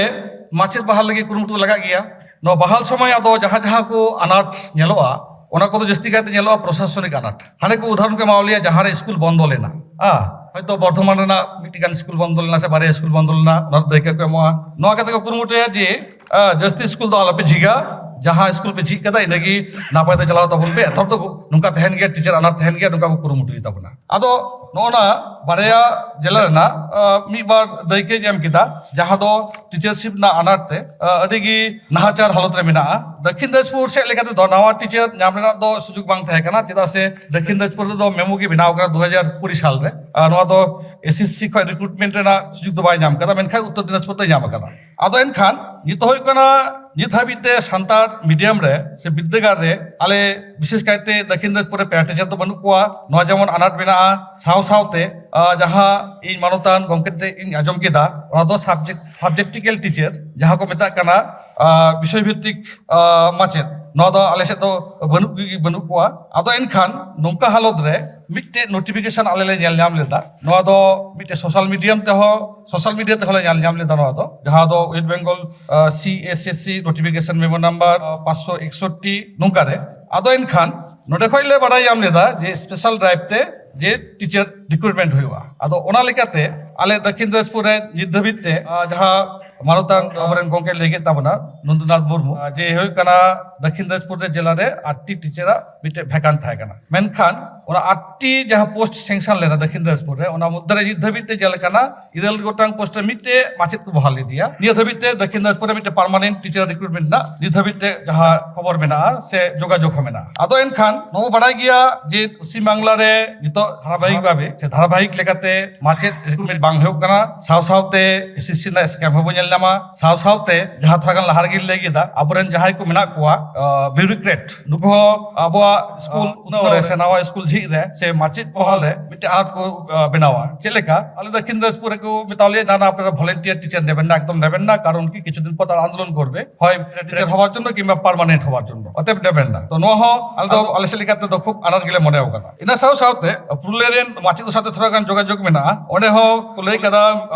ᱢᱟᱪᱮᱫ ᱵᱟᱦᱟᱞ ᱞᱟᱹᱜᱤᱫ ᱠᱩᱨᱩᱢᱩᱴᱩ ᱞᱟᱜᱟᱜ ᱜᱮᱭᱟ᱾ ᱱᱚᱣᱟ ᱵᱟᱦᱟᱞ ᱥᱚᱢᱚᱭ ᱟᱫᱚ ᱡᱟᱦᱟᱸ ᱡᱟᱦᱟᱸ ᱠᱚ ᱟᱱᱟᱴ ᱧᱮᱞᱚᱜᱼᱟ, ᱚᱱᱟ ᱠᱚᱫᱚ ᱡᱟᱹᱥᱛᱤ ᱠᱟᱭᱛᱮ ᱧᱮᱞᱚᱜᱼᱟ ᱯᱨᱚᱥᱟᱥᱚᱱᱤᱠ ᱟᱱᱟᱴ᱾ ᱦᱟᱸᱰᱮ ᱠᱚ ᱩᱫᱟᱦᱚᱨᱚᱱ ᱠᱚ ᱮᱢᱟᱣ ᱞᱮᱭᱟ, ᱡᱟᱦᱟᱸ ᱨᱮ ᱥᱠᱩᱞ ᱵᱚᱱᱫᱚ ᱞᱮᱱᱟ, ᱦᱮᱸ, ᱦᱚᱭᱛᱳ ᱵᱚᱨᱫᱷᱚᱢᱟᱱ ᱨᱮᱱᱟᱜ ᱢᱤᱫᱴᱤᱡ ᱜᱟᱱ ᱥᱠᱩᱞ ᱵᱚᱱᱫᱚ ᱞᱮᱱᱟ ᱥᱮ ᱵᱟᱨᱭᱟ ᱥᱠᱩᱞ ᱵᱚᱱᱫᱚ ᱞᱮᱱᱟ, ᱚᱱᱟ ᱨᱮ ᱫᱟᱹᱭᱠᱟᱹ ᱠᱚ ᱮᱢᱚᱜᱼᱟ᱾ ᱱᱚᱣᱟ ᱠᱟᱛᱮ ᱠᱚ ᱠᱩᱨᱩᱢᱩᱴᱩᱭᱟ ᱡᱮ ᱡᱟᱹᱥᱛᱤ ᱥᱠᱩᱞ ᱫᱚ ᱟᱞᱚᱯᱮ ᱡᱷᱤᱡᱟ, ᱡᱟᱦᱟᱸ ᱥᱠᱩᱞ ᱯᱮ ᱡᱷᱤᱡ ᱠᱟᱫᱟ ᱤᱱᱟᱹᱜᱮ ᱱᱟᱯᱟᱭ ᱛᱮ ᱪᱟᱞᱟᱣ ᱛᱟᱵᱚᱱ ᱯᱮ᱾ ᱮᱛᱚᱦᱚᱵ ᱫᱚ ᱱᱚᱝᱠᱟ ᱛᱟᱦᱮᱱ ᱜᱮᱭᱟ, ᱴᱤᱪᱟᱨ ᱟᱱᱟᱴ ᱛᱟᱦᱮᱱ ᱜᱮᱭᱟ, ᱱᱚᱝᱠᱟ ᱠᱚ ᱠᱩᱨᱩᱢᱩᱴᱩᱭ ᱛᱟᱵᱚᱱᱟ᱾ ᱟᱫᱚ ᱱᱚᱜᱼᱚ ᱱᱟ ᱵᱟᱨᱭᱟ ᱡᱮᱞᱟ ᱨᱮᱱᱟᱜ ᱢᱤᱫ ᱵᱟᱨ ᱫᱟᱹᱭᱠᱟᱹᱧ ᱮᱢ ᱠᱮᱫᱟ, ᱡᱟᱦᱟᱸ ᱫᱚ ᱴᱤᱪᱟᱨᱥᱤᱯ ᱨᱮᱱᱟᱜ ᱟᱱᱟᱴ ᱛᱮ ᱟᱹᱰᱤ ᱜᱮ ᱱᱟᱦᱟᱪᱟᱨ ᱦᱟᱞᱚᱛ ᱨᱮ ᱢᱮᱱᱟᱜᱼᱟ᱾ ᱫᱚᱠᱠᱷᱤᱱ ᱫᱤᱱᱟᱡᱽᱯᱩᱨ ᱥᱮᱫ ᱞᱮᱠᱟ ᱛᱮᱫᱚ ᱱᱟᱣᱟ ᱴᱤᱪᱟᱨ ᱧᱟᱢ ᱨᱮᱱᱟᱜ ᱫᱚ ᱥᱩᱡᱳᱜᱽ ᱵᱟᱝ ᱛᱟᱦᱮᱸ ᱠᱟᱱᱟ, ᱪᱮᱫᱟᱜ ᱥᱮ ᱫᱚᱠᱠᱷᱤᱱ ᱫᱤᱱᱟᱡᱽᱯᱩᱨ ᱨᱮᱫᱚ ᱢᱮᱢᱳ ᱜᱮ ᱵᱮᱱᱟᱣ ᱠᱟᱱᱟ ᱫᱩ ᱦᱟᱡᱟᱨ ᱠᱩᱲᱤ ᱥᱟᱞ ᱨᱮ᱾ ᱟᱨ ᱱᱚᱣᱟ ᱫᱚ ᱮᱥ ᱮᱥ ᱥᱤ ᱠᱷᱚᱱ ᱨᱤᱠᱨᱩᱴᱢᱮᱱᱴ ᱨᱮᱱᱟᱜ ᱥᱩᱡᱳᱜᱽ ᱫᱚ ᱵᱟᱭ ᱧᱟᱢ ᱠᱟᱫᱟ, ᱢᱮᱱᱠᱷᱟᱱ ᱩᱛᱛᱚᱨ ᱫᱤᱱᱟᱡᱽᱯᱩᱨ ᱫᱚᱭ ᱧᱟᱢ ᱟᱠᱟᱫᱟ᱾ ᱟᱫᱚ ᱮᱱᱠᱷᱟᱱ ᱱᱤᱛᱚᱜ ᱦᱩᱭᱩᱜ ᱠᱟᱱᱟ, ᱱᱤᱛ ᱦᱟᱹᱵᱤᱡ ᱛᱮ ᱥᱟᱱᱛᱟᱲ ᱢᱤᱰᱤᱭᱟᱢ ᱨᱮ ᱥᱮ ᱵᱤᱨᱫᱟᱹᱜᱟᱲ ᱨᱮ ᱟᱞᱮ ᱵᱤᱥᱮᱥ ᱠᱟᱭᱛᱮ ᱫᱚᱠᱠᱷᱤᱱ ᱫᱤᱱᱟᱡᱽᱯᱩᱨ ᱨᱮ ᱯᱮᱨᱟ ᱴᱤᱪᱟᱨ ᱫᱚ ᱵᱟᱹᱱᱩᱜ ᱠᱚᱣᱟ, ᱱᱚᱣᱟ ᱡᱮᱢᱚᱱ ᱟᱱᱟᱴ ᱢᱮᱱᱟᱜᱼᱟ᱾ ᱥᱟᱶ ᱥᱟᱶᱛᱮ ᱡᱟᱦᱟᱸ ᱤᱧ ᱢᱟᱱᱚᱛᱟᱱ ᱜᱚᱢᱠᱮ ᱴᱷᱮᱱ ᱤᱧ ᱟᱸᱡᱚᱢ ᱠᱮᱫᱟ, ᱚᱱᱟ ᱫᱚ ᱥᱟᱵᱡᱮᱠᱴ ᱥᱟᱵᱡᱮᱠᱴᱤᱠᱮᱞ ᱴᱤᱪᱟᱨ, ᱡᱟᱦᱟᱸ ᱠᱚ ᱢᱮᱛᱟᱜ ᱠᱟᱱᱟ ᱵᱤᱥᱚᱭ ᱵᱷᱤᱛᱛᱤᱠ ᱢᱟᱪᱮᱫ, ᱱᱚᱣᱟ ᱫᱚ ᱟᱞᱮ ᱥᱮᱫ ᱫᱚ ᱵᱟᱹᱱᱩᱜ ᱜᱮ ᱵᱟᱹᱱᱩᱜ ᱠᱚᱣᱟ᱾ ᱟᱫᱚ ᱮᱱᱠᱷᱟᱱ ᱱᱚᱝᱠᱟ ᱦᱟᱞᱚᱛ ᱨᱮ ᱢᱤᱫᱴᱮᱡ ᱱᱳᱴᱤᱯᱷᱤᱠᱮᱥᱚᱱ ᱟᱞᱮ ᱞᱮ ᱧᱮᱞ ᱧᱟᱢ ᱞᱮᱫᱟ᱾ ᱱᱚᱣᱟ ᱫᱚ ᱢᱤᱫᱴᱮᱡ ᱥᱳᱥᱟᱞ ᱢᱤᱰᱤᱭᱟᱢ ᱛᱮᱦᱚᱸ ᱥᱳᱥᱟᱞ ᱢᱤᱰᱤᱭᱟ ᱛᱮᱦᱚᱸ ᱞᱮ ᱧᱮᱞ ᱧᱟᱢ ᱞᱮᱫᱟ᱾ ᱱᱚᱣᱟ ᱫᱚ ᱡᱟᱦᱟᱸ ᱫᱚ West Bengal C S S C notification memo number ᱯᱟᱸᱪᱥᱚ ᱮᱠᱥᱚᱴᱴᱤ ᱱᱚᱝᱠᱟ ᱨᱮ᱾ ᱟᱫᱚ ᱮᱱᱠᱷᱟᱱ ᱱᱚᱰᱮ ᱠᱷᱚᱱ ᱞᱮ ᱵᱟᱲᱟᱭ ᱧᱟᱢ ᱞᱮᱫᱟ ᱡᱮ ᱥᱯᱮᱥᱟᱞ ᱰᱨᱟᱭᱤᱵᱷ ᱛᱮ ᱡᱮ ᱴᱤᱪᱟᱨ ᱨᱤᱠᱨᱩᱴᱢᱮᱱᱴ ᱦᱩᱭᱩᱜᱼᱟ᱾ ᱟᱫᱚ ᱚᱱᱟ ᱞᱮᱠᱟᱛᱮ ᱟᱞᱮ ᱫᱚᱠᱠᱷᱤᱱ ᱫᱤᱱᱟᱡᱽᱯᱩᱨ ᱨᱮ ᱱᱤᱛ ᱫᱷᱟᱹᱵᱤᱡ ᱛᱮ ᱡᱟᱦᱟᱸ ᱢᱟᱱᱚᱛᱟᱱ ᱟᱵᱚᱨᱮᱱ ᱜᱚᱢᱠᱮ ᱞᱟᱹᱭ ᱠᱮᱫ ᱛᱟᱵᱚᱱᱟ ᱱᱚᱱᱫᱩᱱᱟᱛᱷ ᱢᱩᱨᱢᱩ, ᱡᱮ ᱦᱩᱭᱩᱜ ᱠᱟᱱᱟ ᱫᱚᱠᱠᱷᱤᱱ ᱫᱤᱱᱟᱡᱽᱯᱩᱨ ᱨᱮ ᱡᱮᱞᱟ ᱨᱮ ᱟᱴᱴᱤ ᱴᱤᱪᱟᱨᱟᱜ ᱢᱤᱫᱴᱮᱡ ᱵᱷᱮᱠᱟᱱᱴ ᱛᱟᱦᱮᱸ ᱠᱟᱱᱟ, ᱢᱮᱱᱠᱷᱟᱱ ᱚᱱᱟ ᱟᱴᱴᱤ ᱡᱟᱦᱟᱸ ᱯᱳᱥᱴ ᱥᱮᱝᱥᱚᱱ ᱞᱮᱱᱟ ᱫᱚᱠᱷᱤᱱ ᱫᱤᱱᱟᱡᱽᱯᱩᱨ ᱨᱮ, ᱚᱱᱟ ᱢᱚᱫᱽᱫᱷᱮ ᱨᱮ ᱱᱤᱛ ᱫᱷᱟᱹᱵᱤᱡ ᱛᱮ ᱡᱮᱞᱮᱠᱟᱱᱟ ᱤᱨᱟᱹᱞ ᱜᱚᱴᱟᱝ ᱯᱳᱥᱴ ᱨᱮ ᱢᱤᱫᱴᱮᱡ ᱢᱟᱪᱮᱫ ᱠᱚ ᱵᱚᱦᱟᱞ ᱞᱮᱫᱮᱭᱟ᱾ ᱱᱤᱭᱟᱹ ᱫᱷᱟᱹᱵᱤᱡ ᱛᱮ ᱫᱚᱠᱷᱤᱱ ᱫᱤᱱᱟᱡᱽᱯᱩᱨ ᱨᱮ ᱢᱤᱫᱴᱮᱡ ᱯᱟᱨᱢᱟᱱᱮᱱᱴ ᱴᱤᱪᱟᱨ ᱨᱤᱠᱨᱩᱴᱢᱮᱱᱴ ᱨᱮᱱᱟᱜ ᱱᱤᱛ ᱫᱷᱟᱹᱵᱤᱡ ᱛᱮ ᱡᱟᱦᱟᱸ ᱠᱷᱚᱵᱚᱨ ᱢᱮᱱᱟᱜᱼᱟ ᱥᱮ ᱡᱳᱜᱟᱡᱳᱜᱽ ᱦᱚᱸ ᱢᱮᱱᱟᱜᱼᱟ᱾ ᱟᱫᱚ ᱮᱱᱠᱷᱟᱱ ᱱᱚᱣᱟ ᱵᱚ ᱵᱟᱲᱟᱭ ᱜᱮᱭᱟ ᱡᱮ ᱯᱚᱥᱪᱤᱢ ᱵᱟᱝᱞᱟ ᱨᱮ ᱱᱤᱛᱚᱜ ᱫᱷᱟᱨᱟᱵᱟᱦᱤᱠ ᱵᱷᱟᱵᱮ ᱥᱮ ᱫᱷᱟᱨᱟᱵᱟᱦᱤᱠ ᱞᱮᱠᱟᱛᱮ ᱢᱟᱪᱮᱫ ᱨᱤᱠᱨᱩᱴᱢᱮᱱᱴ ᱵᱟᱝ ᱦᱩᱭᱩᱜ ᱠᱟᱱᱟ᱾ ᱥᱟᱶ ᱥᱟᱶᱛᱮ ᱮᱥ ᱮᱥ ᱥᱤ ᱨᱮᱱᱟᱜ ᱥᱠᱮᱢ ᱦᱚᱸᱵᱚᱱ ᱧᱮᱞ ᱧᱟᱢᱟ᱾ ᱥᱟᱶ ᱥᱟᱶᱛᱮ ᱡᱟᱦᱟᱸ ᱛᱷᱚᱲᱟ ᱜᱟᱱ ᱞᱟᱦᱟ ᱨᱮᱜᱮᱧ ᱞᱟᱹᱭ ᱠᱮᱫᱟ, ᱟᱵᱚᱨᱮᱱ ᱡᱟᱦᱟᱸᱭ ᱠᱚ ᱢᱮᱱᱟᱜ ᱠᱚᱣᱟ, ᱵᱤᱭᱩᱨᱳᱠᱨᱮᱴ, ᱱᱩᱠᱩ ᱦᱚᱸ ᱟᱵᱚᱣᱟᱜ ᱥᱠᱩᱞ ᱩᱛᱱᱟᱹᱣ ᱨᱮ ᱥᱮ ᱱᱟᱣᱟ ᱥᱠᱩᱞ ᱡᱷᱤᱡ ᱨᱮ ᱥᱮ ᱢᱟᱪᱮᱫ ᱵᱚᱦᱟᱞ ᱨᱮ ᱢᱤᱫᱴᱮᱱ ᱟᱱᱟᱴ ᱠᱚ ᱵᱮᱱᱟᱣᱟ᱾ ᱪᱮᱫ ᱞᱮᱠᱟ? ᱟᱞᱮ ᱫᱚ ᱫᱚᱠᱷᱤᱱ ᱫᱤᱱᱟᱡᱽᱯᱩᱨ ᱨᱮᱠᱚ ᱢᱮᱛᱟ ᱞᱮᱭᱟ, "ᱱᱟ, ᱱᱟ, ᱟᱯᱮ ᱵᱷᱚᱞᱮᱱᱴᱤᱭᱟᱨ ᱴᱤᱪᱟᱨ ᱱᱮᱵᱮᱱ ᱱᱟ, ᱮᱠᱫᱚᱢ ᱱᱮᱵᱮᱱ ᱱᱟ, ᱠᱟᱨᱚᱱ ᱠᱤ ᱠᱤᱪᱷᱩ ᱫᱤᱱ ᱯᱚᱨ ᱟᱨ ᱟᱱᱫᱳᱞᱚᱱ ᱠᱚᱨᱵᱮ, ᱦᱚᱭ ᱴᱤᱪᱟᱨ ᱦᱚᱣᱟᱨ ᱡᱚᱱᱱᱚ ᱠᱤᱝᱵᱟ ᱯᱟᱨᱢᱟᱱᱮᱱᱴ ᱦᱚᱣᱟᱨ ᱡᱚᱱᱱᱚ, ᱚᱛᱮᱵ ᱱᱮᱵᱮᱱ ᱱᱟ।" ᱛᱚ ᱱᱚᱣᱟ ᱦᱚᱸ ᱟᱞᱮ ᱫᱚ ᱟᱞᱮ ᱥᱮᱫ ᱞᱮᱠᱟᱛᱮ ᱫᱚ ᱠᱷᱩᱵ ᱟᱱᱟᱴ ᱜᱮᱞᱮ ᱢᱚᱱᱮ ᱟᱠᱟᱫᱟ᱾ ᱤᱱᱟᱹ ᱥᱟᱶ ᱥᱟᱶᱛᱮ ᱯᱩᱨᱩᱞᱤᱭᱟᱹ ᱨᱮᱱ ᱢᱟᱪᱮᱫ ᱠᱚ ᱥᱟᱶᱛᱮ ᱛᱷᱚᱲᱟ ᱜᱟᱱ ᱡᱳᱜᱟᱡᱳᱜᱽ ᱢᱮᱱᱟᱜᱼᱟ᱾ ᱚᱸᱰᱮ ᱦᱚᱸ ᱠᱚ ᱞᱟᱹᱭ ᱠᱟᱫᱟ,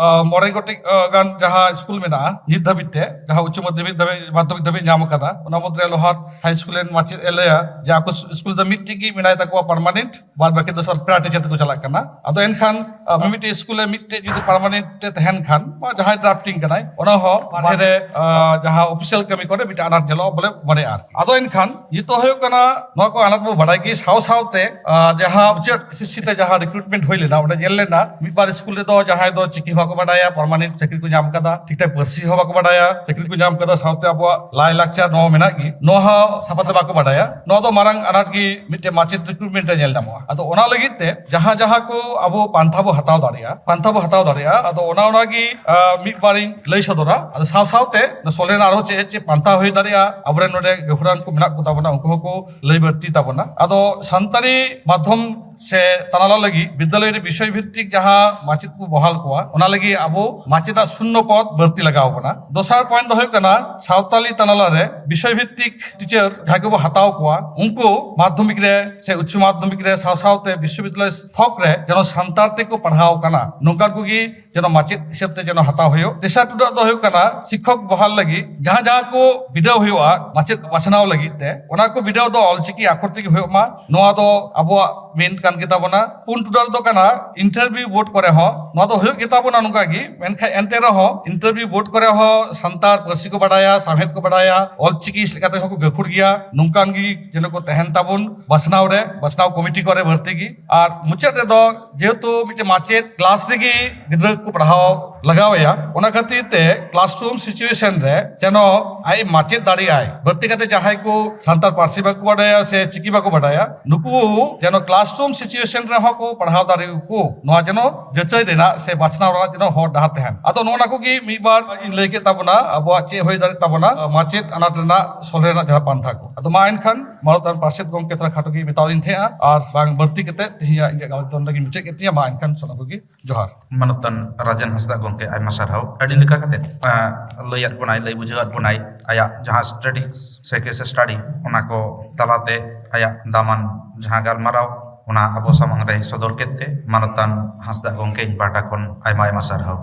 ᱢᱚᱬᱮ ᱜᱚᱴᱮᱡ ᱜᱟᱱ ᱡᱟᱦᱟᱸ ᱥᱠᱩᱞ ᱢᱮᱱᱟᱜᱼᱟ ᱱᱤᱛ ᱫᱷᱟᱹᱵᱤᱡ ᱛᱮ, ᱡᱟᱦᱟᱸ ᱩᱪᱪᱚ ᱢᱟᱫᱽᱫᱷᱚᱢᱤᱠ ᱫᱷᱟᱹᱵᱤᱡ, ᱢᱟᱫᱽᱫᱷᱚᱢᱤᱠ ᱫᱷᱟᱹᱵᱤᱡ ᱧᱟᱢ ᱟᱠᱟᱫᱟ, ᱚᱱᱟ ᱢᱩᱫᱽᱨᱮ ᱞᱳᱦᱟᱨ ᱦᱟᱭ ᱥᱠᱩᱞ ᱨᱮᱱ ᱢᱟᱪᱮᱫ ᱮ ᱞᱟᱹᱭᱟ ᱡᱮ ᱟᱠᱚ ᱥᱠᱩᱞ ᱫᱚ ᱢᱤᱫᱴᱮᱡ ᱜᱮ ᱢᱮᱱᱟᱭ ᱛᱟᱠᱚᱣᱟ ᱯᱟᱨᱢᱟᱱᱮᱱᱴ, ᱵᱟᱫ ᱵᱟᱹᱠᱤ ᱫᱚ ᱥᱚᱵ ᱯᱮᱨᱟ ᱴᱤᱪᱟᱨ ᱛᱮᱠᱚ ᱪᱟᱞᱟᱜ ᱠᱟᱱᱟ᱾ ᱟᱫᱚ ᱮᱱᱠᱷᱟᱱ ᱢᱤᱢᱤᱫᱴᱮᱡ ᱥᱠᱩᱞ ᱨᱮ ᱢᱤᱫᱴᱮᱡ ᱡᱩᱫᱤ ᱯᱟᱨᱢᱟᱱᱮᱱᱴ ᱮ ᱛᱟᱦᱮᱱ ᱠᱷᱟᱱ, ᱡᱟᱦᱟᱸᱭ ᱰᱨᱟᱯᱴᱤᱝ ᱠᱟᱱᱟᱭ, ᱚᱱᱟ ᱦᱚᱸ ᱵᱟᱨᱦᱮ ᱨᱮ ᱡᱟᱦᱟᱸ ᱚᱯᱷᱤᱥᱤᱭᱟᱞ ᱠᱟᱹᱢᱤ ᱠᱚᱨᱮ ᱢᱤᱫᱴᱮᱡ ᱟᱱᱟᱴ ᱧᱮᱞᱚᱜᱼᱟ ᱵᱚᱞᱮ ᱢᱚᱱᱮᱜᱼᱟ᱾ ᱟᱫᱚ ᱮᱱᱠᱷᱟᱱ ᱱᱤᱛᱚᱜ ᱦᱩᱭᱩᱜ ᱠᱟᱱᱟ, ᱱᱚᱣᱟ ᱠᱚ ᱟᱱᱟᱴ ᱵᱚ ᱵᱟᱰᱟᱭ ᱜᱮ, ᱥᱟᱶ ᱥᱟᱶᱛᱮ ᱡᱟᱦᱟᱸ ᱩᱪᱟᱹᱫ ᱮᱥ ᱮᱥ ᱥᱤ ᱛᱮ ᱡᱟᱦᱟᱸ ᱨᱤᱠᱨᱩᱴᱢᱮᱱᱴ ᱦᱩᱭ ᱞᱮᱱᱟ, ᱚᱸᱰᱮ ᱧᱮᱞ ᱞᱮᱱᱟ ᱢᱤᱫ ᱵᱟᱨ ᱥᱠᱩᱞ ᱨᱮᱫᱚ ᱡᱟᱦᱟᱸᱭ ᱫᱚ ᱪᱤᱠᱤ ᱦᱚᱸ ᱵᱟᱠᱚ ᱵᱟᱰᱟᱭᱟ, ᱯᱟᱨᱢᱟᱱᱮᱱᱴ ᱪᱟᱹᱠᱨᱤ ᱠᱚ ᱧᱟᱢ ᱠᱟᱫᱟ, ᱴᱷᱤᱠ ᱴᱷᱟᱠ ᱯᱟᱹᱨᱥᱤ ᱦᱚᱸ ᱵᱟᱠᱚ ᱵᱟᱰᱟᱭᱟ, ᱪᱟᱹᱠᱨᱤ ᱠᱚ ᱧᱟᱢ ᱠᱟᱫᱟ, ᱥᱟᱶᱛᱮ ᱟᱵᱚᱣᱟᱜ ᱞᱟᱭ ᱞᱟᱠᱪᱟᱨ ᱱᱚᱣᱟ ᱢᱮᱱᱟᱜ ᱜᱮ, ᱱᱚᱣᱟ ᱦᱚᱸ ᱥᱟᱯᱷᱟ ᱛᱮ ᱵᱟᱠᱚ ᱵᱟᱰᱟᱭᱟ᱾ ᱱᱚᱣᱟ ᱫᱚ ᱢᱟᱨᱟᱝ ᱟᱱᱟᱴ ᱜᱮ ᱢᱤᱫᱴᱮᱡ ᱢᱟᱪᱮᱫ ᱨᱤᱠᱨᱩᱴᱢᱮᱱᱴ ᱨᱮ ᱧᱮᱞ ᱧᱟᱢᱚᱜᱼᱟ᱾ ᱟᱫᱚ ᱚᱱᱟ ᱞᱟᱹᱜᱤᱫ ᱛᱮ ᱡᱟᱦᱟᱸ ᱡᱟᱦᱟᱸ ᱠᱚ ᱟᱵᱚ ᱯᱟᱱᱛᱷᱟ ᱵᱚ ᱦᱟᱛᱟᱣ ᱫᱟᱲᱮᱭᱟᱜᱼᱟ, ᱯᱟᱱᱛᱷᱟ ᱵᱚ ᱦᱟᱛᱟᱣ ᱫᱟᱲᱮᱭᱟᱜᱼᱟ, ᱟᱫᱚ ᱚᱱᱟ ᱚᱱᱟ ᱜᱮ ᱢᱤᱫ ᱵᱟᱨᱤᱧ ᱞᱟᱹᱭ ᱥᱚᱫᱚᱨᱟ᱾ ᱟᱫᱚ ᱥᱟᱶ ᱥᱟᱶᱛᱮ ᱥᱚᱞᱦᱮ ᱨᱮᱱᱟᱜ ᱟᱨᱦᱚᱸ ᱪᱮᱫ ᱪᱮᱫ ᱯᱟᱱᱛᱷᱟ ᱦᱩᱭ ᱫᱟᱲᱮᱭᱟᱜᱼᱟ, ᱟᱵᱚᱨᱮᱱ ᱱᱚᱰᱮ ᱜᱟᱹᱠᱷᱩᱲᱟᱱ ᱠᱚ ᱢᱮᱱᱟᱜ ᱠᱚ ᱛᱟᱵᱚᱱᱟ, ᱩᱱᱠᱩ ᱦᱚᱸᱠᱚ ᱞᱟᱹᱭ ᱵᱟᱹᱲᱛᱤ ᱛᱟᱵᱚᱱᱟ᱾ ᱟᱫᱚ ᱥᱟᱱᱛᱟᱲᱤ ᱢᱟᱫᱽᱫᱷᱚᱢ ᱥᱮ ᱛᱟᱱᱟᱞᱟ ᱞᱟᱹᱜᱤᱫ ᱵᱤᱫᱽᱫᱟᱞᱚᱭ ᱨᱮ ᱵᱤᱥᱚᱭ ᱵᱷᱤᱛᱛᱤᱠ ᱡᱟᱦᱟᱸ ᱢᱟᱪᱮᱫ ᱠᱚ ᱵᱚᱦᱟᱞ ᱠᱚᱣᱟ, ᱚᱱᱟ ᱞᱟᱹᱜᱤᱫ ᱟᱵᱚ ᱢᱟᱪᱮᱫᱟᱜ ᱥᱩᱱᱱᱚ ᱯᱚᱫ ᱵᱟᱹᱲᱛᱤ ᱞᱟᱜᱟᱣ ᱵᱚᱱᱟ᱾ ᱫᱚᱥᱟᱨ ᱯᱚᱭᱮᱱᱴ ᱫᱚ ᱦᱩᱭᱩᱜ ᱠᱟᱱᱟ, ᱥᱟᱶᱛᱟᱞᱤ ᱛᱟᱱᱟᱞᱟ ᱨᱮ ᱵᱤᱥᱚᱭ ᱵᱷᱤᱛᱛᱤᱠ ᱴᱤᱪᱟᱨ ᱡᱟᱦᱟᱸᱭ ᱠᱚᱵᱚ ᱦᱟᱛᱟᱣ ᱠᱚᱣᱟ, ᱩᱱᱠᱩ ᱢᱟᱫᱽᱫᱷᱚᱢᱤᱠ ᱨᱮ ᱥᱮ ᱩᱪᱪᱚ ᱢᱟᱫᱽᱫᱷᱚᱢᱤᱠ ᱨᱮ ᱥᱟᱶ ᱥᱟᱶᱛᱮ ᱵᱤᱥᱥᱚᱵᱤᱫᱽᱫᱟᱞᱚᱭ ᱛᱷᱚᱠ ᱨᱮ ᱡᱮᱱᱚ ᱥᱟᱱᱛᱟᱲ ᱛᱮᱠᱚ ᱯᱟᱲᱦᱟᱣ ᱠᱟᱱᱟ, ᱱᱚᱝᱠᱟᱱ ᱠᱚᱜᱮ ᱡᱮᱱᱚ ᱢᱟᱪᱮᱫ ᱦᱤᱥᱟᱹᱵ ᱛᱮ ᱡᱮᱱᱚ ᱦᱟᱛᱟᱣ ᱦᱩᱭᱩᱜ᱾ ᱛᱮᱥᱟᱨ ᱴᱩᱰᱟᱹᱜ ᱫᱚ ᱦᱩᱭᱩᱜ ᱠᱟᱱᱟ, ᱥᱤᱠᱠᱷᱚᱠ ᱵᱚᱦᱟᱞ ᱞᱟᱹᱜᱤᱫ ᱡᱟᱦᱟᱸ ᱡᱟᱦᱟᱸ ᱠᱚ ᱵᱤᱰᱟᱹᱣ ᱦᱩᱭᱩᱜᱼᱟ ᱢᱟᱪᱮᱫ ᱵᱟᱪᱷᱱᱟᱣ ᱞᱟᱹᱜᱤᱫ ᱛᱮ, ᱚᱱᱟ ᱠᱚ ᱵᱤᱰᱟᱹᱣ ᱫᱚ ᱚᱞᱪᱤᱠᱤ ᱟᱠᱷᱚᱨ ᱛᱮᱜᱮ ᱦᱩᱭᱩᱜ ᱢᱟ᱾ ᱱᱚᱣᱟ ᱫᱚ ᱟᱵᱚᱣᱟᱜ ᱢᱮᱱ ᱠᱟᱱ ᱜᱮᱛᱟ ᱵᱚᱱᱟ᱾ ᱯᱩᱱ ᱴᱩᱰᱟᱞ ᱫᱚ ᱠᱟᱱᱟ ᱤᱱᱴᱟᱨᱵᱷᱤᱭᱩ ᱵᱳᱨᱰ ᱠᱚᱨᱮ ᱦᱚᱸ, ᱱᱚᱣᱟ ᱫᱚ ᱦᱩᱭᱩᱜ ᱜᱮᱛᱟ ᱵᱚᱱᱟ ᱱᱚᱝᱠᱟ ᱜᱮ, ᱢᱮᱱᱠᱷᱟᱱ ᱮᱱᱛᱮ ᱨᱮᱦᱚᱸ ᱤᱱᱴᱟᱨᱵᱷᱤᱭᱩ ᱵᱳᱨᱰ ᱠᱚᱨᱮ ᱦᱚᱸ ᱥᱟᱱᱛᱟᱲ ᱯᱟᱹᱨᱥᱤ ᱠᱚ ᱵᱟᱰᱟᱭᱟ, ᱥᱟᱶᱦᱮᱫ ᱠᱚ ᱵᱟᱰᱟᱭᱟ, ᱚᱞᱪᱤᱠᱤ ᱪᱮᱫ ᱞᱮᱠᱟᱛᱮ ᱦᱚᱸᱠᱚ ᱜᱟᱹᱠᱷᱩᱲ ᱜᱮᱭᱟ, ᱱᱚᱝᱠᱟᱱ ᱜᱮ ᱡᱮᱱᱚ ᱠᱚ ᱛᱟᱦᱮᱱ ᱛᱟᱵᱚᱱ ᱵᱟᱪᱷᱱᱟᱣ ᱨᱮ, ᱵᱟᱪᱷᱱᱟᱣ ᱠᱚᱢᱤᱴᱤ ᱠᱚᱨᱮ ᱵᱟᱹᱲᱛᱤ ᱜᱮ᱾ ᱟᱨ ᱢᱩᱪᱟᱹᱫ ᱨᱮᱫᱚ ᱡᱮᱦᱮᱛᱩ ᱢᱤᱫᱴᱮᱱ ᱢᱟᱪᱮᱫ ᱠᱞᱟᱥ ᱨᱮᱜᱮ ᱜᱤᱫᱽᱨᱟᱹ ᱠᱚ ᱯᱟᱲᱦᱟᱣ ᱞᱟᱜᱟᱣ ᱮᱭᱟ, ᱚᱱᱟ ᱠᱷᱟᱹᱛᱤᱨ ᱛᱮ ᱠᱞᱟᱥᱨᱩᱢ ᱥᱤᱪᱩᱭᱮᱥᱚᱱ ᱨᱮ ᱡᱮᱱᱚ ᱟᱡ ᱢᱟᱪᱮᱫ ᱫᱟᱲᱮᱭᱟᱜᱼᱟᱭ᱾ ᱵᱟᱹᱲᱛᱤ ᱠᱟᱛᱮ ᱡᱟᱦᱟᱸᱭ ᱠᱚ ᱥᱟᱱᱛᱟᱲ ᱯᱟᱹᱨᱥᱤ ᱵᱟᱠᱚ ᱵᱟᱰᱟᱭᱟ ᱥᱮ ᱪᱤᱠᱤ ᱵᱟᱠᱚ ᱵᱟᱰᱟᱭᱟ, ᱱᱩᱠᱩ ᱡᱮᱱᱚ ᱠᱞᱟᱥᱨᱩᱢ ᱥᱤᱪᱩᱭᱮᱥᱚᱱ ᱨᱮᱦᱚᱸ ᱠᱚ ᱯᱟᱲᱦᱟᱣ ᱫᱟᱲᱮᱭᱟᱠᱚ, ᱱᱚᱣᱟ ᱡᱮᱱᱚ ᱡᱟᱹᱪᱟᱹᱭ ᱨᱮᱱᱟᱜ ᱥᱮ ᱵᱟᱪᱷᱱᱟᱣ ᱨᱮᱱᱟᱜ ᱡᱮᱱᱚ ᱦᱚᱨ ᱰᱟᱦᱟᱨ ᱛᱟᱦᱮᱱ᱾ ᱟᱫᱚ ᱱᱚᱜᱼᱚ ᱱᱟ ᱠᱚᱜᱮ ᱢᱤᱫ ᱵᱟᱨ ᱤᱧ ᱞᱟᱹᱭ ᱠᱮᱫ ᱛᱟᱵᱚᱱᱟ, ᱟᱵᱚᱣᱟᱜ ᱪᱮᱫ ᱦᱩᱭ ᱫᱟᱲᱮᱭᱟᱜ ᱛᱟᱵᱚᱱᱟ ᱢᱟᱪᱮᱫ ᱟᱱᱟᱴ ᱨᱮᱱᱟᱜ ᱥᱚᱞᱦᱮ ᱨᱮᱱᱟᱜ ᱡᱟᱦᱟᱸ ᱯᱟᱱᱛᱷᱟ ᱠᱚ᱾ ᱟᱫᱚ ᱢᱟ ᱮᱱᱠᱷᱟᱱ ᱢᱟᱱᱚᱛᱟᱱ ᱯᱟᱨᱥᱮᱛ ᱜᱚᱢᱠᱮ ᱛᱷᱚᱲᱟ ᱠᱷᱟᱴᱚ ᱜᱮ ᱢᱮᱛᱟᱣ ᱫᱤᱧ ᱛᱟᱦᱮᱸᱜᱼᱟ, ᱟᱨ ᱵᱟᱝ ᱵᱟᱹᱲᱛᱤ ᱠᱟᱛᱮ ᱛᱮᱦᱮᱧᱟᱜ ᱤᱧᱟᱹᱜ ᱜᱟᱞᱚᱪ ᱫᱚ ᱱᱚᱰᱮ ᱜᱤᱧ ᱢᱩᱪᱟᱹᱫ ᱠᱮᱫ ᱛᱤᱧᱟ᱾ ᱢᱟ ᱮᱱᱠᱷᱟᱱ ᱥᱟᱱᱟᱢ ᱠᱚᱜᱮ ᱡᱚᱦᱟᱨ᱾ ᱢᱟᱱᱚᱛᱟᱱ ᱨᱟᱡᱮᱱ ᱦᱟᱸᱥᱫᱟ ᱜᱚᱢᱠᱮ, ᱟᱭᱢᱟ ᱥᱟᱨᱦᱟᱣ᱾ ᱟᱹᱰᱤ ᱞᱮᱠᱟ ᱠᱟᱛᱮ, ᱟᱸ, ᱞᱟᱹᱭᱟᱫ ᱵᱚᱱᱟᱭ, ᱞᱟᱹᱭ ᱵᱩᱡᱷᱟᱹᱣᱟᱫ ᱵᱚᱱᱟᱭ ᱟᱭᱟᱜ ᱡᱟᱦᱟᱸ ᱥᱴᱟᱰᱤ ᱥᱮ ᱠᱮᱥ ᱥᱴᱟᱰᱤ, ᱚᱱᱟ ᱠᱚ ᱛᱟᱞᱟᱛᱮ ᱟᱭᱟᱜ ᱫᱟᱢᱟᱱ ᱡᱟᱦᱟᱸ ᱜᱟᱞᱢᱟᱨᱟᱣ, ᱚᱱᱟ ᱟᱵᱚ ᱥᱟᱢᱟᱝ ᱨᱮ ᱥᱚᱫᱚᱨ ᱠᱮᱫ ᱛᱮ ᱢᱟᱱᱚᱛᱟᱱ ᱦᱟᱸᱥᱫᱟ ᱜᱚᱢᱠᱮ ᱤᱧ ᱯᱟᱦᱴᱟ ᱠᱷᱚᱱ ᱟᱭᱢᱟ ᱟᱭᱢᱟ ᱥᱟᱨᱦᱟᱣ᱾